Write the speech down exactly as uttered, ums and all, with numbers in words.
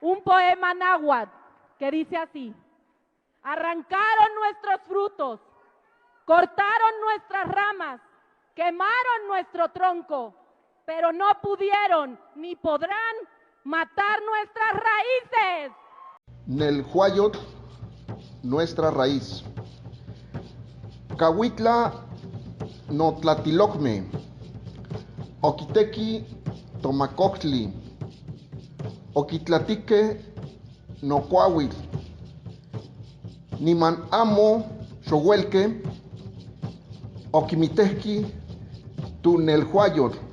Un poema náhuatl que dice así: arrancaron nuestros frutos, cortaron nuestras ramas, quemaron nuestro tronco, pero no pudieron ni podrán matar nuestras raíces. Nelhuayotl, nuestra raíz. Kawitla notlatilokme, okiteki tomakojtli, okitlatike nokuawitl, niman amo xouelke okimitehki tu nelhuayotl.